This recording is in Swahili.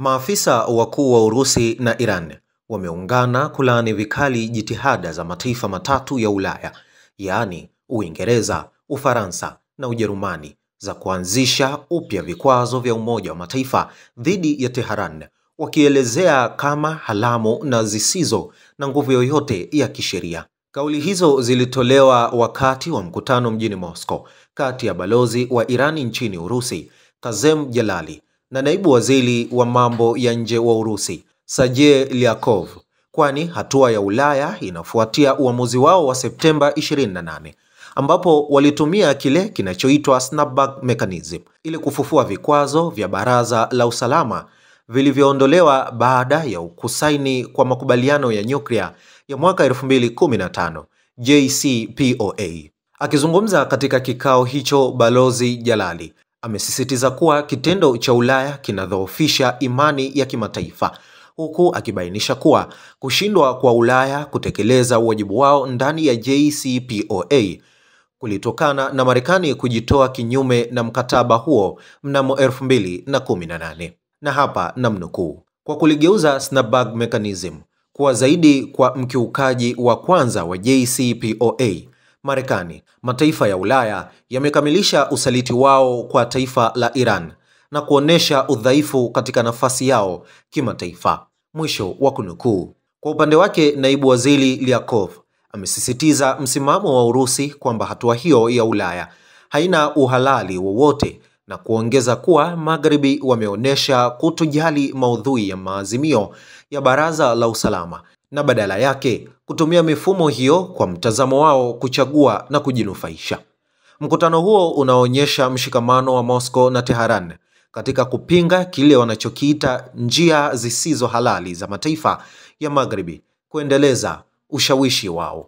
Maafisa wakuu wa Urusi na Iran wameungana kulaani vikali jitihada za mataifa matatu ya Ulaya, yaani Uingereza, Ufaransa na Ujerumani, za kuanzisha upya vikwazo vya Umoja wa Mataifa dhidi ya Tehran, wakielezea kama halamu na zisizo na nguvu yoyote ya kisheria. Kauli hizo zilitolewa wakati wa mkutano mjini Moscow kati ya balozi wa Irani nchini Urusi, Kazem Jalali, na naibu waziri wa mambo ya nje wa Urusi, Sergei Lyakov, kwani hatua ya Ulaya inafuatia uamuzi wao wa Septemba 28 ambapo walitumia kile kinachoitwa snapback mechanism ili kufufua vikwazo vya Baraza la Usalama vilivyoondolewa baada ya kusaini kwa makubaliano ya nyuklia ya mwaka 2015 JCPOA. Akizungumza katika kikao hicho, Balozi Jalali amesisitiza kuwa kitendo cha Ulaya kinadhoofisha imani ya kimataifa, huku akibainisha kuwa kushindwa kwa Ulaya kutekeleza wajibu wao ndani ya JCPOA kulitokana na Marekani kujitoa kinyume na mkataba huo mnamo 2018. Na hapa namnukuu: kwa kuligeuza snapback mechanism kuwa zaidi kwa mkiukaji wa kwanza wa JCPOA, Marekani, mataifa ya Ulaya yamekamilisha usaliti wao kwa taifa la Iran na kuonesha udhaifu katika nafasi yao kimataifa. Mwisho wa kunukuu. Kwa upande wake, naibu waziri Lyakov amesisitiza msimamo wa Urusi kwamba hatua hiyo ya Ulaya haina uhalali wowote na kuongeza kuwa Magharibi wameonesha kutojali maudhui ya maazimio ya Baraza la Usalama na badala yake kutumia mifumo hiyo kwa mtazamo wao kuchagua na kujinufaisha. Mkutano huo unaonyesha mshikamano wa Moscow na Tehran katika kupinga kile wanachokiita njia zisizo halali za mataifa ya Magharibi kuendeleza ushawishi wao.